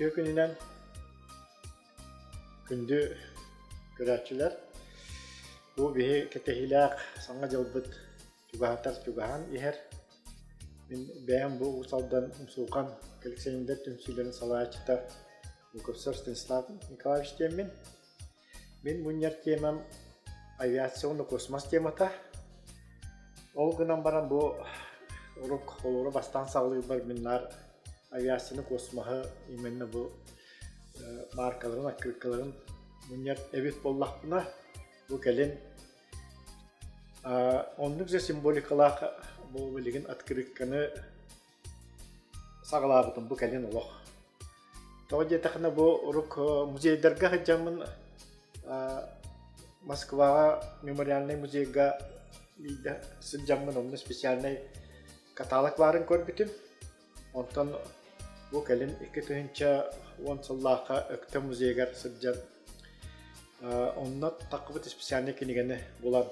Үтүө күнүнэн күндү көрөөччүлэр! Бу биһи кэтэһиилээх Саҥа дьылбыт чугаһатар чугаһаан иһэр. Мин бэйэм бу Уус Алдан Умсулҕан коллекционердар түмсүүлэрин салайааччыта Луковцев Станислав Николаевич диэммин. Мин мунньар темам авиация уонна космос темата. Ол гынан баран бу урук холууру бастаан саҕалыырбар мин наар авиацияны, космоһы именно бу маркаларын, открыткаларын мунньар эбит буоллахпына, бу кэлин оннук же символикалаах бу билигин открытканы саҕалаабытым бу кэлин олох. Тоҕо диэтэххинэ бу урук музейдарга сылдьаммын Москваҕа мемориальнай музейга биирдэ сылдьаммын онно специальнай каталог баарын көрбүтүм. Онтон бу кэлин 2010 сыллаахха Өктөм музейыгар сылдьан Онно таххыбыт специальнай кинигэни булан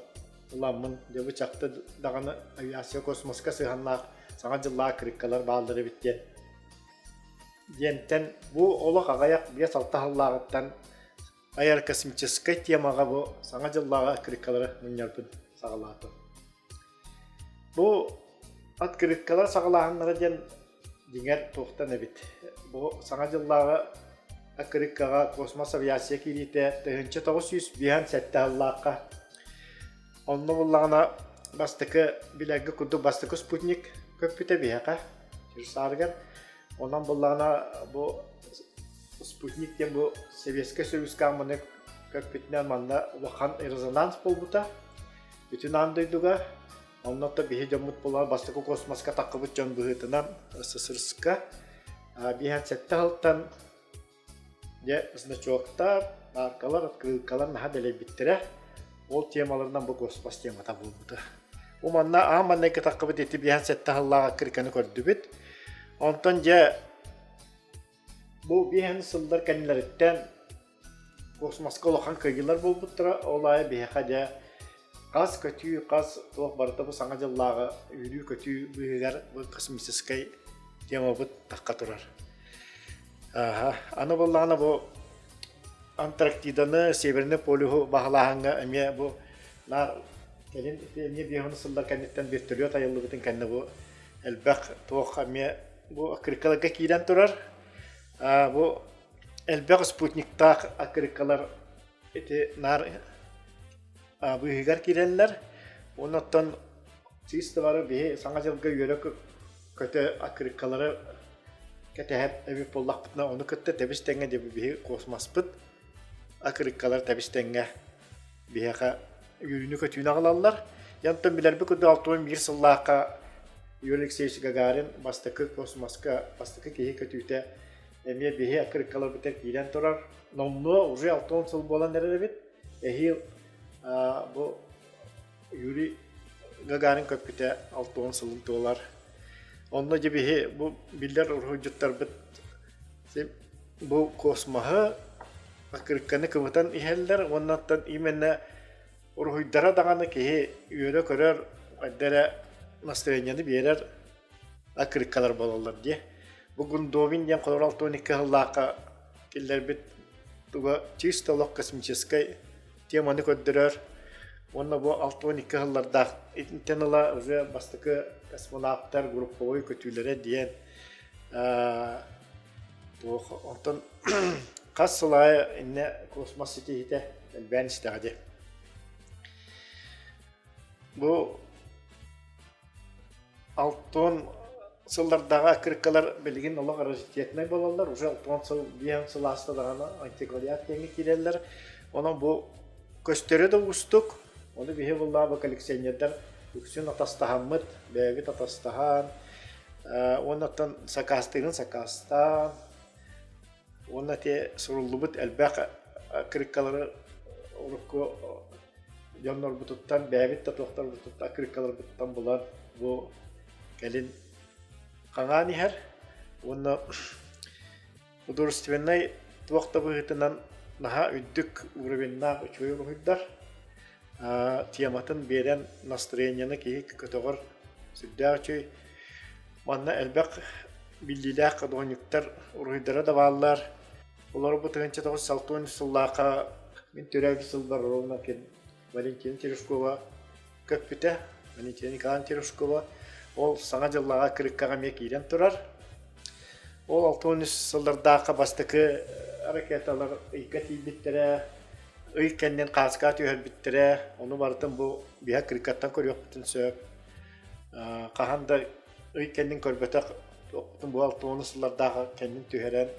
ыламмын, дьэ бу чахчы даҕаны авиация космоска сыһыаннаах Саҥа дьыллаах криккалар бааллар эбит диэн диэнтэн бу олох аҕыйах 5-6 сыллааҕыттан аэрокосмическай темаҕа бу Саҥа дьыллааҕы открыткалары мунньарбын саҕалаатым. Бу открыткалар саҕалааһыннара диэн дьиҥэр туохтан эбит. Бу Саҥа дьыллааҕы открыткаҕа космос авиация киириитэ 1957 сыллаахха. Онно буллаҕына бастакы билэргэ курдук бастакы спутник көппүтэ биһиэхэ сир саарыгар. Онон буллаҕына бу спутник диэн бу Советскай Союзка маны көппүтүнэн манна улахан резонанс буолбута. Бүтүн аан дойдуга онно биһи дьоммут буолан бастакы космоска таххыбыт дьон быһыытынан СССР-ска 57 сылтан дьэ значоктар, маркалар, открыткалар наһаа дэлэйбиттэрэ. Ол темаларынан бу космос темата буолбута. Бу манна аан маҥнайгы таххыбыт ити 57 сыллаах открытканы көрдүбүт. Онтон дьэ Бу биэһэн сыллар кэннилэриттэн космоска улахан кыайыылар буолбуттара. Ол аайы биһиэхэ дьэ хас көтүү, хас туох барыта бу Саҥа дьыллааҕы үөрүү-көтүү быыһыгар бу космическай темабыт тахха турар. Ааһа, аны буоллаҕына бу Антарктиданы, Северный полюһу баһылааһыҥҥа эмиэ бу наар кэлин эмиэ 50 сыллар кэнниттэн вертолет айыллыбытын кэннэ бу элбэх туох эмиэ Бу аккырыыккаларга киирэн турар. Бу элбэх спутниктаах аккырыыккалар ити наар быыһыгар киирэллэр. Оннуттан чисто бары биһи Саҥа дьылга үөрэ көтө аккырыыккалары кэтэһэр эбит буоллахпытына, ону кытта тэбис тэҥҥэ дьэ биһи космоспыт аккырыыккалар тэбис тэҥҥэ биһиэхэ үөрүүнү-көтүүнү аҕалаллар. Онтон билэрбит курдук 61 сыллаахха Юрий Алексеевич Гагарин бастакы космоска бастакы киһи көтүүтэ эмиэ биһи аккырыккаларбытыгар киирэн турар. Номнуо уже 60 сыл буолан эрэр эбит. Эһиил бу Юрий Гагарин көппүтэ 60 сылын туолар. Онно дьэ биһи бу биллэр уруһуйдьуттарбыт бу космоһы аккырыкканы кыбытан иһэллэр уонна оттон именно уруһуйдара даҕаны киһи үөрэ көрөр, хайда эрэ настроениены биэрэр аккырыккалар буолаллар дии. Бу Гундовин диэн холобур 62 сыллаахха киллэрбит туга чисто олох космическай теманы көрдөрөр уонна бу 62 сыллардаах итинтэн ыла уже бастакы космонавтар групповой көтүүлэрэ диэн туох онтон хас сыл аайы иннэ космос ситиһиитэ элбээн истэҕэ дии. Бу алтон сыллардааҕы аккырыккалар билигин олох раритетнай буолаллар. Уже алтон сыл, биэһэн сыл ааста даҕаны антиквариат диэҥҥэ киирэллэр. Онон бу көстөрө да уустук. Ону биһи буллаабы коллекционердар үксүн атастаһаммыт, бэйэбит атастаһан, уонна оттон сакаастыырын сакаастаан, уонна ити суруллубут элбэх аккырыккалары урукку дьоннорбутуттан, бэйэбит да туохтарбытыттан, аккырыккаларбытыттан булан бу кэлин хаҥаан иһэр уонна художественнай туох да быһыытынан наһаа үрдүк уровеннаах үчүгэй уруһуйдар тематын биэрэн настроениены киһи көтөҕөр сүрдээх үчүгэй. Манна элбэх. биллиилээх худуоһунньуктар уруһуйдара да бааллар. Олору бу 1960 сыллаахха мин төрөөбүт сылбар ровно Валентина Терешкова көппүтэ. Валентина Николаевна Терешкова ол Саҥа дьыллааҕы кырыккаҕа эмиэ киирэн турар. Ол 63 сыллардаахха бастакы ракеталар ыйга тиийбиттэрэ, ый кэннин хааска түһэрбиттэрэ, ону барытын бу биһа кырыккаттан көрүөхпүтүн сөп. Хаһан да ый кэннин көрбөтөх туохпутун бу 60 сыллардаах кэннин түһэрэн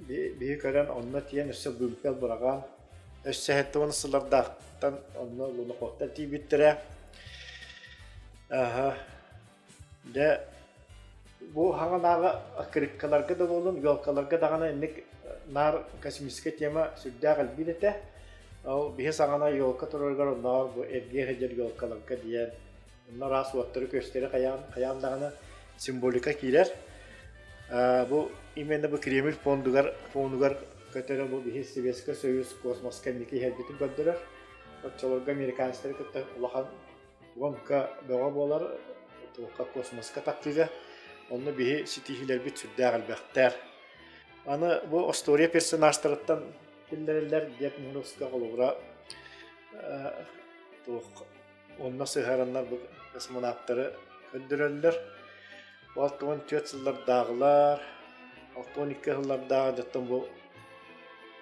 биһи көрөн онно тиийэн өссө вымпел быраҕан өссө 70 сыллардаахтан онно лунохоттар тиийбиттэрэ. Аха. Дьэ бу хаҥанааҕы аккырыыккаларга да буоллун, елкаларга даҕаны инник наар космическай тема сүрдээх элбиир этэ. Ол биһи саҕана елка турарыгар оннооҕор бу эргиэ сылдьар елкаларга диэн онно араас уоттары-күөстэри хайаан, хайаан даҕаны символика киирэр. Бу именно бу Кремль фондугар, фонугар көтөрө бу биһи Советский Союз космоска инники иһэрбитин көрдөрөр. Оччолорго американецтары кытта улахан гонка бөҕө буолар, туохха космоска тахсыыга. Онно биһи ситиһиилэрбит сүрдээх элбэхтэр. Аны бу остуоруйа персонажтарыттан киллэриллэр Дед Морозка холобура туох онно сыһыараннар бу космонавтары көрдөрөллөр. 64 сыллардааҕылар, 62 сыллардааҕы дьоттон бу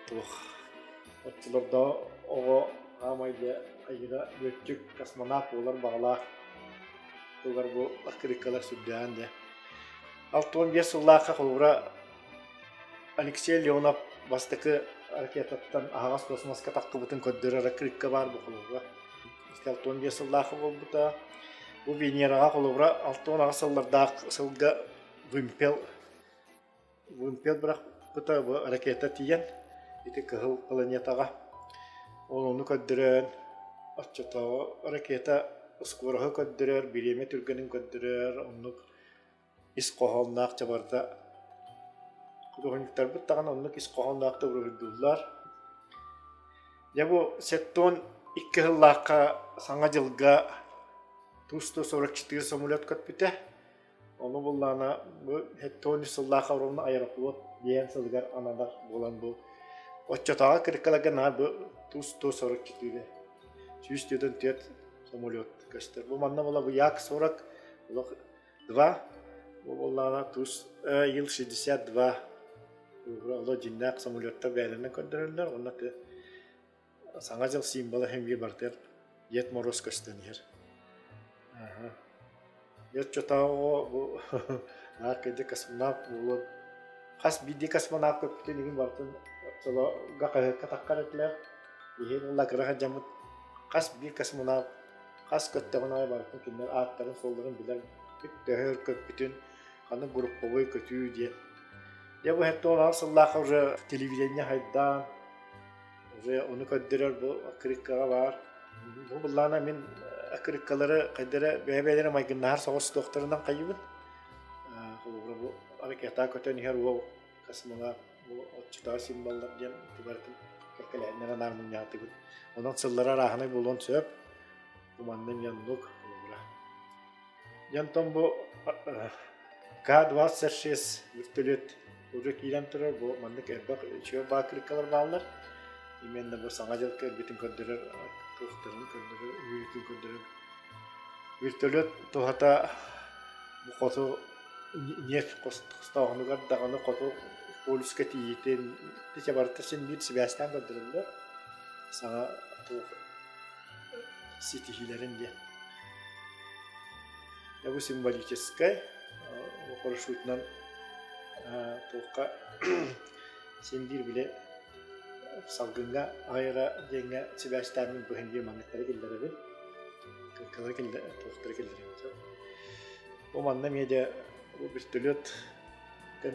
туох оччолордооҕу оҕо аамай дьэ айыыра лүөччүк космонавт буолар баҕалаах тугар бу аккырыыккалар сүрдээҕин дьэ. 65 сыллаахха холобура Алексей Леонов бастакы ракетаттан аһаҕас космоска таххыбытын көрдөрөр аккырыыкка баар бу холобура. 65 сыллаахха буолбута. Бу Венераҕа холобура 68 сыллардаах сылга вымпел вымпел бырахпыта бу ракета тиийэн ити кыһыл планетаҕа ол ону көрдөрөн оччотооҕу ракета скороһы көрдөрөр, бириэмэ түргэнин көрдөрөр, оннук ис хоһоонноох чабарда худуоһунньуктарбыт даҕаны оннук ис хоһоонноохтук уруһуйдууллар. Дьэ бу 72 сыллаахха Саҥа дьылга Ту-144 самолет көппүтэ. Ону буллаҕына бу 73 сыллаах ровно аэрофлот диэн сылыгар ананар буолан бу оччотооҕу кырыккаларга наһаа бу Ту-144 144 самолет көстөр. Бу манна була бу Як-40 олох 2 бу буоллаҕына тус Ил-62 олох дьиҥнээх самолеттар бэйэлэринэн көрдөрөллөр уонна Саҥа дьыл символа иһин биир барытыгар Дед Мороз көстөн иһэр. Аха. Дьэ оччотооҕу бу наар кырдьык космонавт буолуон хас биирдии космонавт көппүтүн игин барытын оччолорго хаһыакка таххар этилэр. Иһин уонна кыра сылдьаммыт хас биир космонавт хас көттөҕүн аайы барытын кинилэр ааттарын-суолларын билэр төһө өр көппүтүн, ханнык групповой көтүү диэн. Дьэ бу 76 сыллаахха уже телевидение хайдаан Уже ону көрдөрөр бу аккырыыккаҕа баар. Бу былаана мин аккырыыккалары хайдара бэйэ-бэйэлэрэ майгыннаһар соҕус туохтарынан хайыбын. Холобура бу ракета көтөн иһэр уол космонавт бу отчутаҕа символлар диэн ити барытын кэккэлэһиннэр анаан мунньаатыбыт. Онон сыллара арааһынай буолуон сөп. Бу манна эмиэ оннук холобура. Дьэ онтон бу К-26 вертолет уже киирэн турар. Бу маннык элбэх үчүгэй баакырыккалар бааллар. Именно бу Саҥа дьыл кэлбитин көрдөрөр, туохтарын көрдөрөр, үөрүүтүн көрдөрөр. Вертолет туһата бу хоту нефть хостооһунугар даҕаны хоту полюска тиийиитин ити барыта син биир сибээстээн көрдөрөллөр. Саҥа туох ситиһиилэрин диэн. Дьэ бу символическай парашютунан туохха син биир били салгыҥҥа аэро диэҥҥэ сибээстээммин быһын диэн манныктары киллэрэбин. Кыркалары туохтары киллэрэбин. Бу манна эмиэ дьэ бу вертолет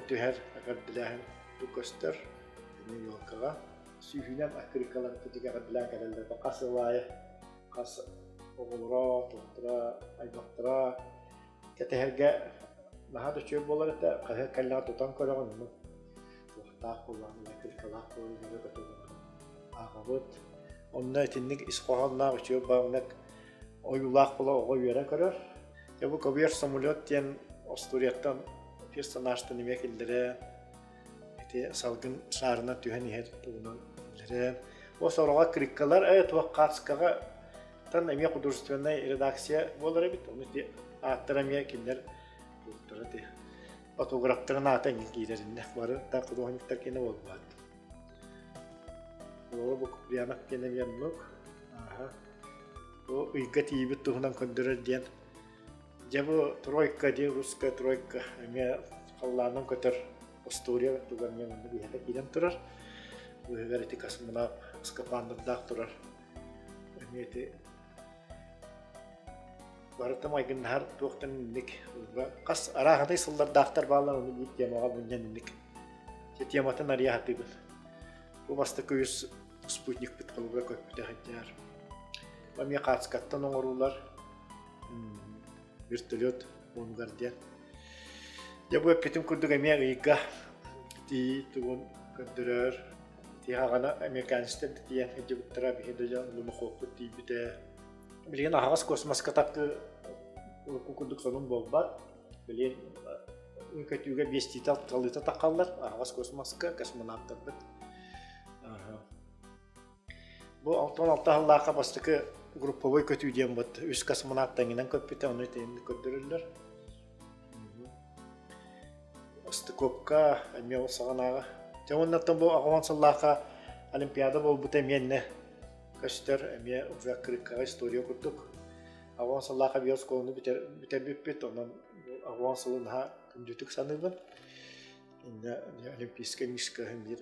түһэр эҕэрдэлээһин бу көстөр Нью-Йоркаҕа сүүһүнэн аккырыыккалар кырдьык эҕэрдэлээн кэлэллэр. Хас сыл аайы хас оҕолоро, туохтара, аймахтара кэтэһэргэ наһаа да үчүгэй буолар этэ. Хаһыат кэллэҕэ тутан көрөҕүн, ону туохтаах буоллаҕына, аккырыыккалаах буолан көтөҕүн ааҕабыт. Онно итинник ис хоһоонноох үчүгэй баҕаннык ойуулаах буола оҕо үөрэ көрөр. Дьэ бу көбүөр самолет диэн остуоруйаттан персонажтан эмиэ киллэрэн ити салгын шаарынан түһэн иһэр тугунан киллэрэн ол сороҕо открыткалар э туох хаацкаҕа тан эмиэ художественнай редакция буолар эбит ону ити ааттара эмиэ кинилэр туохтара ити фотографтарын аата эҥин киирэриннэ бары да художниктар киэнэ буолбат Олоҕу бу Куприянов диэн эмиэ оннук. Ааһа. Бу ыйга тиийбит туһунан көрдөрөр диэн. Дьэ бу тройка дии русская тройка эмиэ халлаанынан көтөр остуоруйа тугар эмиэ манна биһиэхэ киирэн турар. Быыһыгар ити космонавт скафандрдаах турар. Эмиэ ити барыта майгыннаһар туохтан инник хас арааһынай сыллардаахтар бааллар ону биир темаҕа мунньан инник Ити тематын арыйа сатыыбын. Бу бастакы үс спутникпыт холобура көппүтэ сылдьар. Эмиэ хаацкаттан оҥоруулар вертолет уонугар диэн. Дьэ бу эппитим курдук эмиэ ыйга тии тугун көрдөрөр. Тиһаҕана американецтар да тиийэн сылдьыбыттара биһи да дьон лунохуоппут тиийбитэ. Билигин аһаҕас космоска такты урукку курдук сонун буолбат. Билигин көтүүгэ биэстиитэ алталыыта таххаллар аһаҕас космоска космонавтарбыт. Бу 66 сыллаахха бастакы групповой көтүү диэн бут үс космонавт тэҥинэн көппүтэ, ону итинник көрдөрөллөр. Стыковка эмиэ ол саҕанааҕы. Дьэ уоннаттан бу аҕа уон сыллаахха Олимпиада буолбута эмиэ иннэ көстөр, эмиэ уже открыткаҕа история курдук. Аҕа уон сыллаах авиаоскуоланы бүтэрбиппит, онон аҕа уон сылын наһаа күндүтүк саныыбын. Иннэ Олимпийскай мишка биир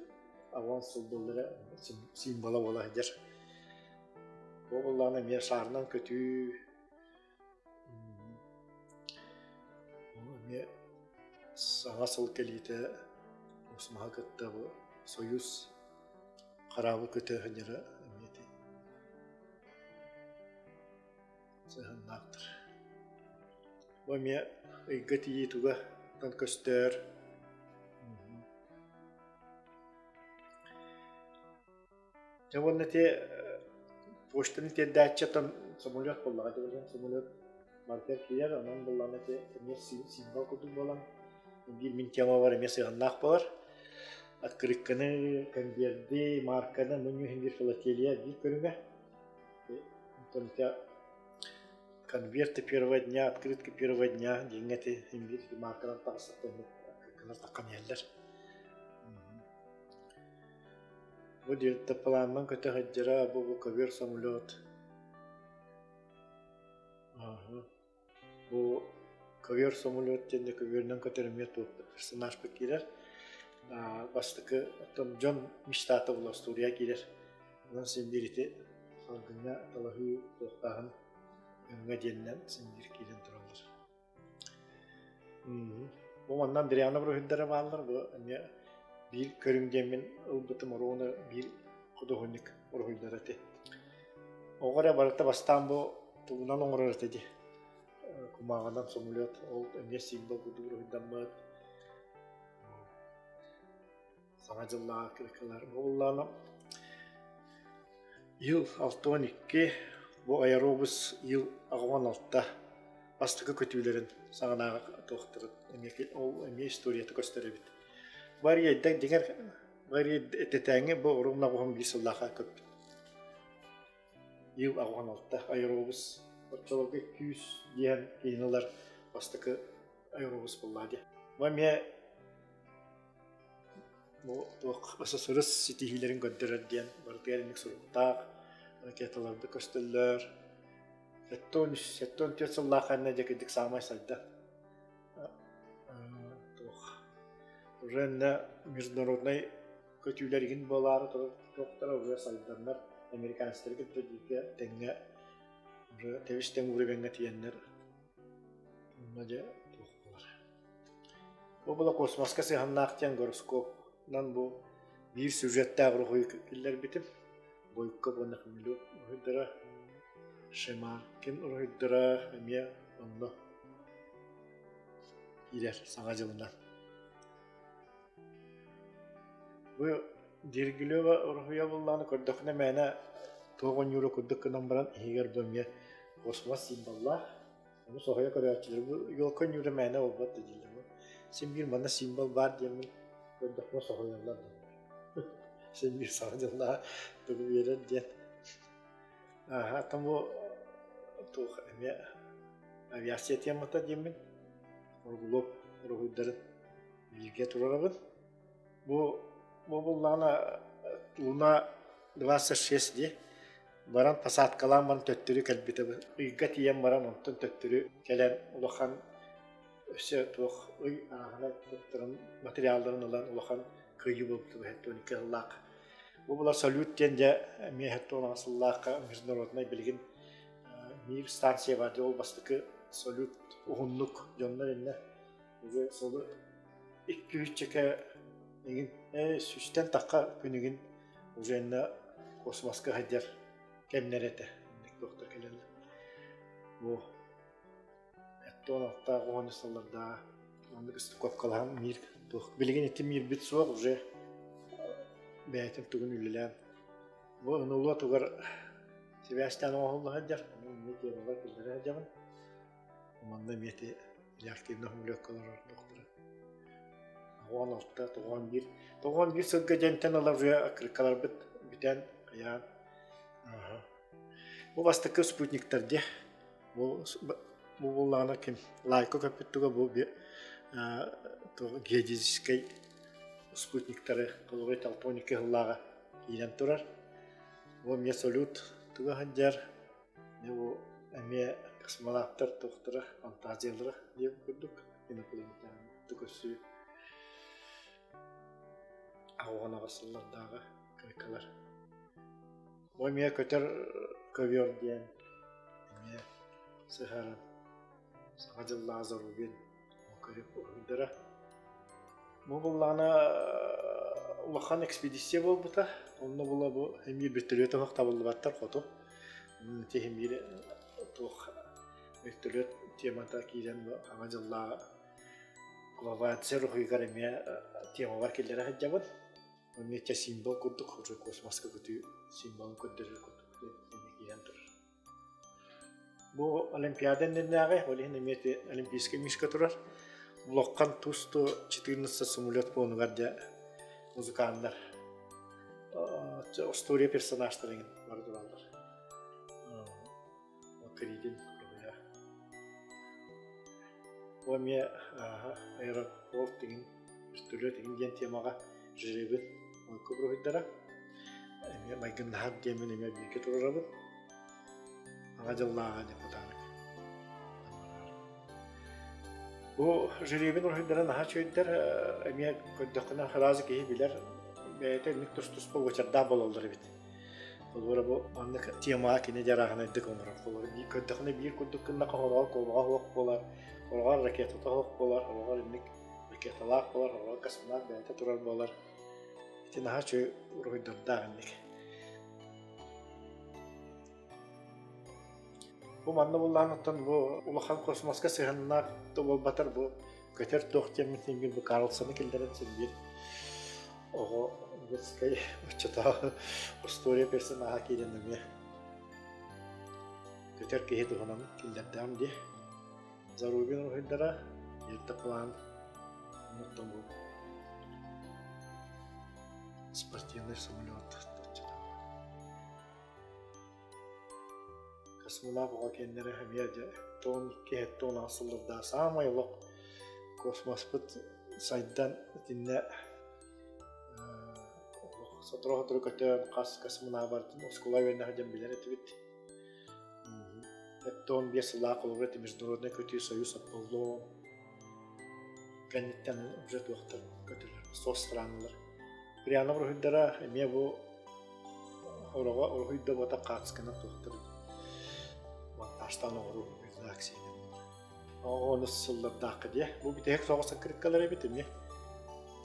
аҕа уон сыл буоллара символа буола сылдьар. Бу буоллаҕына эмиэ шаарынан көтүү эмиэ саҥа сыл кэлиитэ космоһы кытта бу Союз хараабыл көтө сылдьара эмиэ сыһыаннаахтар. Бу эмиэ ыйга тиийии туга көстөр. Дьэ уонна ити почтаны тиэрдээччи оттон самолет буоллаҕа ити билигин самолет барытыгар киирэр, онон буоллаҕына ити эмиэ символ курдук буолан биир мин темабар эмиэ сыһыаннаах буолар. Открытканы, конверды, марканы мунньуу иһин биир филателия биир көрүҥэ. Онтон ити конверты первого дня, открытка первого дня диэҥҥэ ити биир марканан таҕыстар открыткалар таххан иһэллэр. Бу дельтапланынан көтө сылдьара, бу бу ковер самолет. Бу ковер самолет диэн көбүөрүнэн көтөр эмиэ персонажпыт киирэр. Бастакы оттон дьон мечтата була остуоруйа киирэр. Онон син биир ити салгыҥҥа талаһыы туохтааһын өҥҥө диэнинэн син биир киирэн тураллар. Бу манна Андрианов уруһуйдара бааллар. Бу эмиэ биир көрүҥ диэммин ылбытым оруону биир худуоһунньук уруһуйдара ити. Оҕо эрэ барыта бастаан бу тугунан оҥорор этэ дии. Кумааҕынан самолет ол эмиэ символ курдук уруһуйдаммыт. Саҥа дьыллааҕы открыткалар буоллаҕына Ил 62 бу аэробус Ил 86 бастакы көтүүлэрин саҕанааҕы туохтарын эмиэ ол эмиэ историята көстөр эбит. Варьяйда дьиҥэр Варья тэтээҥи бу ровно 81 сыллаахха көппүт. Ил 86 аэробус оччолорго күүс диэн киһини ылар бастакы аэробус буоллаҕа дии. Бу эмиэ Бу туох СССР ситиһиилэрин көрдөрөр диэн барытыгар инник суруктаах ракеталарда көстөллөр. 73, 74 сыллаах кэннэ дьэ кырдьык саамай сайда. Туох уже иннэ международнай көтүүлэр игин буолаары туохтара уже сайданнар американецтары кытта бииргэ тэҥҥэ уже тэбис-тэҥ уровеҥҥа тиийэннэр онно дьэ туох буолар. Бу була космоска сыһыаннаах диэн гороскопунан бу биир сюжеттээх уруһуйу киллэрбитим. Бойко уонна Хмелев уруһуйдара, Шемаркин уруһуйдара эмиэ онно киирэр Саҥа дьылынан. Бу Дергилева уруһуйа буоллаҕына көрдөххүнэ мээнэ туох оонньуура курдук гынан баран иһигэр бу эмиэ космос символлаах. Ону соһуйа көрөөччүлэр бу елка ньуура мээнэ буолбат да дииллэр. Син биир манна символ баар диэммин көрдөхпүнэ соһуйаллар да. Син биир саҥа дьыллаах тугу биэрэр диэн. Ааһа, тому туох эмиэ авиация темата диэммин Оругулуоп уруһуйдарын бииргэ турарабын. Бу бу буллаҕына Луна 26 дии баран посадкалаан баран төттөрү кэлбитэ ыйга тиийэн баран онтон төттөрү кэлэн улахан өссө туох ый ааһына туттаран материалларын ылан улахан кыайыы буолбута 72 сыллаах. Бу булар салют диэн дьэ эмиэ 76 сыллаахха международнай билигин Мир станция бар ол бастакы салют уһуннук дьоннор иннэ уже сылы икки үччэкэ игин сүүстэн тахха күнүгүн уже иннэ космоска сылдьар кэмнэр этэ туохтар кэлэллэр бу Эттон алтаах уон сыллардаах оннук стыковкалаһан мир туох билигин ити мирбит суох уже бэйэтин тугун үлэлээн бу нула тугар сибээстээн оҥоһулла сылдьар ону эмиэ темалар киллэрэ сылдьабын манна эмиэ ити реактивных молекулалар ордуохтара 16 91 91 сылга дьэнтэн ыла уже аккырыккаларбыт бүтэн хайаан бу бастакы спутниктар дии Бу бу буоллаҕына ким лайка көппүт туга бу геодезическай спутниктары холобур Толтоника сыллааҕа киирэн турар. Бу эмиэ салют туга сылдьар. Бу эмиэ космонавтар туохтара фантазиялара диэн курдук инопланетяне көрсүү аҕуһан сыллардааҕы кырыкалар. Бу эмиэ көтөр ковер диэн эмиэ сыһаран Саҥа дьыллааҕы Зарубин уруһуйдара. Бу буллаҕына улахан экспедиция буолбута. Онно була бу эмиэ вертолет оһох табыллыбаттар хоту. Ити эмиэ туох вертолет темата киирэн бу Саҥа дьыллааҕы глобализация уруһуйугар эмиэ темалар киллэрэ сылдьабын. Эмиэ символ курдук уже космоска көтүү символун көрдөрөр курдук киирэн турар. Бу Олимпиада иннинээҕи, ол иһин эмиэ ити Олимпийскай мишка турар. Улахан Ту-114 самолет фонугар дьэ музыканнар история персонажтарын бары тураллар. Кредин көмөлөөх. Бу эмиэ аэропорт игин вертолет игин диэн темаҕа жребин ойку уруһуйдара. Эмиэ майгыннаһар диэммин эмиэ бииргэ туруорабын. Аҕа дьыллааҕы депутат. Бу жребин уруһуйдара наһаа үчүгэйдэр, эмиэ көрдөххүнэ сразу киһи билэр, бэйэтэ инник тус-туспа уочардаах буолаллар эбит. Холобура бу маннык темаҕа кини дьарааһынайдык оҥорор. Холобура биир көрдөхүнэ биир курдук гыннахха хороҕор куобаҕа суох буолар, хороҕор ракетата суох буолар, хороҕор инник ракеталаах буолар, хороҕор космонавт бэйэтэ турар буолар. Ити наһаа үчүгэй уруһуйдардаах инник. Бу манна буллаан оттон бу улахан космоска сыһыаннаах да буолбатар бу көтөр туох диэммит биир бу Карлсоны киллэрэн син биир оҕо детскай оччотооҕу история персонаһа киирэн эмиэ көтөр киһи туһунан киллэрдэҕим дии. Зарубин уруһуйдара, дельтаплан, оннуттан бу спортивный самолет Космонавт оҕо кэннэрэ эмиэ дьэ 92-76 сыллардаах саамай олох космоспыт сайдан итиннэ олох сотору-сотору көтөн хас космонавт бардын оскуола үөрэнэ сылдьан билэр этибит. 75 сыллаах холобура ити международнай көтүү союз Аполлон кэнниттэн уже туохтар көтөллөр соцстраннар. Прянов уруһуйдара эмиэ бу Хороҕо уруһуй да буота хаацканан туохтар монтажтаан оҥоруу редакция Онус сыллардаахха диэ. Бу бүтэһик соҕус аккырыккалар эбит эмиэ.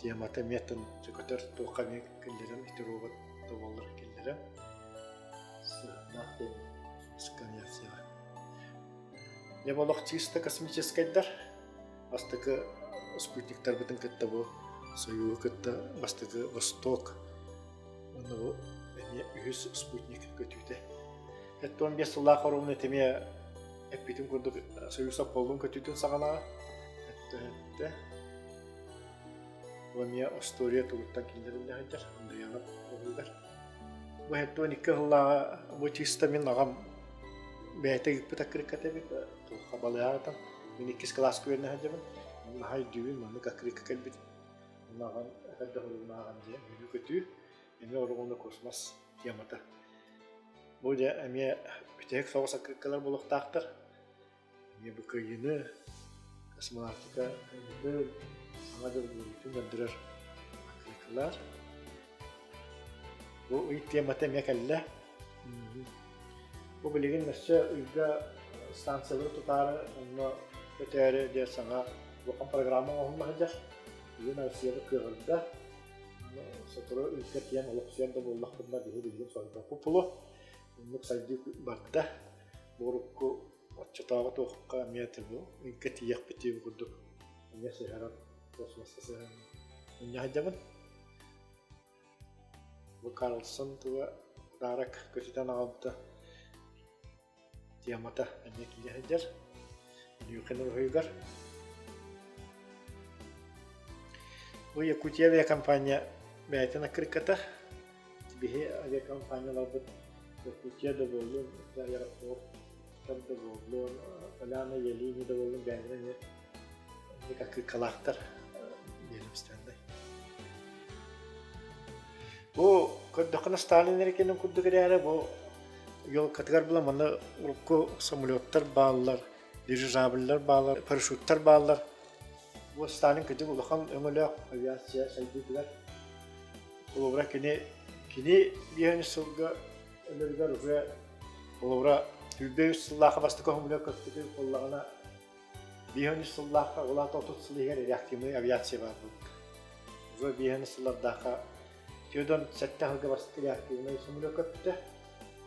Темата эмиэ тын көтөр туохха эмиэ киллэрэн ити робот тоболлор киллэрэн сыһыаннаах диэн авиацияҕа. Дьэ олох чисто космическайдар. Бастакы спутниктарбытын кытта бу Союһу кытта бастакы Восток уонна бу эмиэ үһүс спутник көтүүтэ. 75 сыллаах оруобуна эмиэ Эппитим курдук Союз Аполлон көтүүтүн саҕалаҕа өттө Бу эмиэ остуоруйа тугуттан киллэриллэ сылдьар, Андреянов уһугар. Бу 72 сыллааҕы бу чисто мин аҕам бэйэтэ ыыппыт аккырыыкката эбит, туохха балыйаатам. Мин иккис кылааска үөрэнэ сылдьабын. Наһаа өйдүүбүн, маннык аккырыыкка кэлбит. Онно аҕам этэрдэх уругунааҕын дьиэ үөрүү-көтүү, эмиэ оругуна космос темата. Бу дьэ эмиэ бүтэһик соҕус аккырыыккалар буолуохтаахтар. Эмиэ бу кыайыыны, космонавтика кыайыытын, Саҥа дьыл үөрүүтүн көрдөрөр аккырыыккалар. Бу ый темата эмиэ кэллэ. Бу билигин өссө ыйга станциялары тутаары онно көтөөрү диэн саҥа улахан программа оҥоһулла сылдьар. Билигин Россияны кыаҕырда. Сотору ыйга тиийэн олохсуйар да буоллахпытына биһи билигин соһуйбаппыт буолуо. Оннук сайдыы барда. Бу урукку оччотооҕу туохха эмиэ бу ыйга тиийиэхпит диэбит курдук эмиэ сыһаран космоска сыһаран мунньа сылдьабын. Бу Карлсон туга подарок көтүтэн аҕалбыта темата эмиэ киирэ сылдьар. Ньүкэн уруһуйугар. Бу Якутия авиакомпания бэйэтин аккырыкката. Биһи авиакомпанияларбыт Якутия да буоллун, аэропорттар да буоллун, Поляна Ялини да буоллун бэйэлэрэ эмиэ инник аккырыккалаахтар биэдэмистибэннэй. Бу көрдөххүнэ Сталин эрикинин курдук эрээри бу елкатыгар була манна урукку самолеттар бааллар, дирижабльлар бааллар, парашюттар бааллар. Бу Сталин кырдьык улахан өҥөлөөх авиация сайдыытыгар. Холобура кини кини биэһин сылга өлөрүгэр уже холобура 23 сыллаахха бастакы самолет көппүтүн буоллаҕына 53 сыллаахха ол аата 30 сыл иһигэр реактивный авиация баар буолбут. Уже 53 сыллардаахха 47 сылга бастакы реактивный самолет көппүтэ.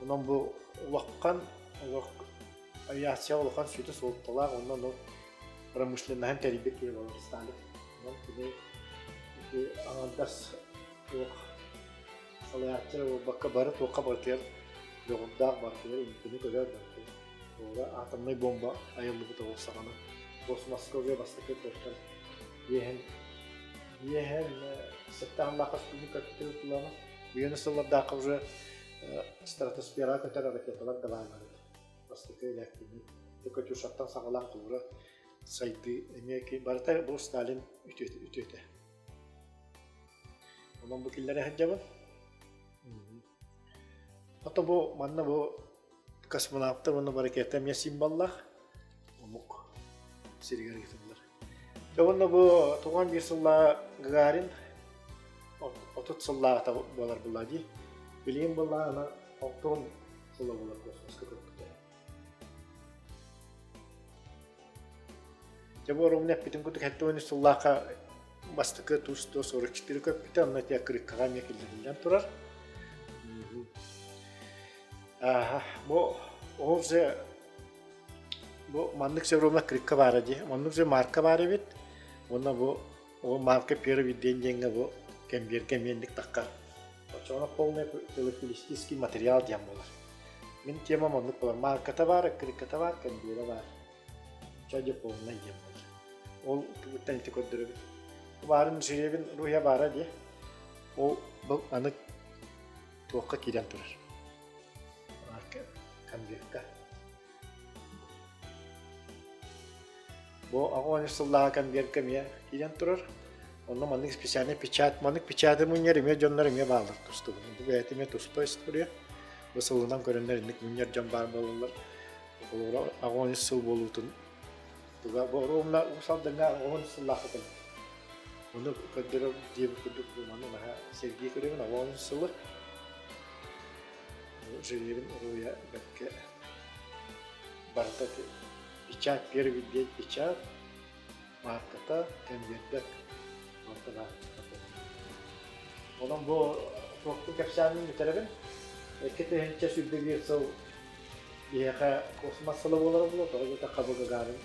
Онон бу улахан олох авиация улахан сүдү суолталаах онно ону промышленноһын тэрийбит киһи буолар Сталин. Онон кини ити аҥардас туох салайааччы эрэ буолбакка бары туохха барытыгар дьоҕурдаах барытыгар инникини көрөр барытыгар Уола атомнай бомба айыллыбыта ол саҕана космоска уже бастакы туохтан биэһэн биэһэн сэттэ спутник көппүтэ тулана биэни сыллардаахха уже стратосфера көтөр ракеталар да бааллар бастакы реактивный Катюшаттан саҕалаан холобура сайдыы эмиэ барыта бу Сталин үтүөтэ онон бу киллэрэ сылдьабын Ото бу манна бу космонавтар уонна ракета эмиэ символлаах омук сиригэр ыытыллар. Дьэ уонна бу 91 сыллааҕы Гагарин 30 сыллааҕыта буолар буолла дии. Билигин буоллаҕына 60 сыла буолар космоска көппүтэ. Дьэ бу оруобуна эппитим курдук 73 сыллаахха бастакы Ту-144 көппүтэ, онно ити аккырыыккаҕа эмиэ киллэриллэн турар. Ааһа, бу ол же бу маннык же оруобуна аккырыыкка баара дии. Маннык же марка баар эбит. Уонна бу ол марка первый день диэҥҥэ бу кэмбиэргэ эмиэ инник таххар. Оччоҕуна полный филателистический материал диэн буолар. Мин темам оннук буолар. Марката баар, аккырыыкката баар, кэмбиэрэ баар. Чэ полнай диэн буолар. Ол тугуттан ити көрдөрөбүт. Баарын Жиревин руһя баара дии. Ол был аны туохха киирэн турар. Конвертка. Бу аҕа сыллааҕы конвертка эмиэ киирэн турар. Онно маннык специальный печать, маннык печаты мунньар эмиэ дьоннор эмиэ бааллар тустубун. Бу бэйэтэ эмиэ туспа история. Бу сылынан көрөннөр инник мунньар дьон баар буолаллар. Холобура, аҕа сыл буолуутун туга бу оруобуна Уус Алдаҥҥа 10 сыллаахха кэлбит. Ону көрдөрөр диэбит курдук бу маны наһаа сэргии көрөбүн 10 сылы. Женевин уруйа бэркэ барыта печать первый день печать маарката кэмбиэрдэк барыта баар. Онон бу туохтуу кэпсээммин бүтэрэбин. 2021 сыл биһиэхэ космос сыла буолара буолуо, тоҕо диэтэххэ бу Гагарин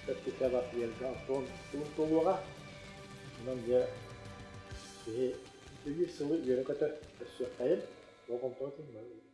көппүтэ Латвиярга алтан сылын туолуоҕа. Онон дьэ киһи биир сылы үөрэ-көтө көрсүөххэйин. Болҕомтоҕутун.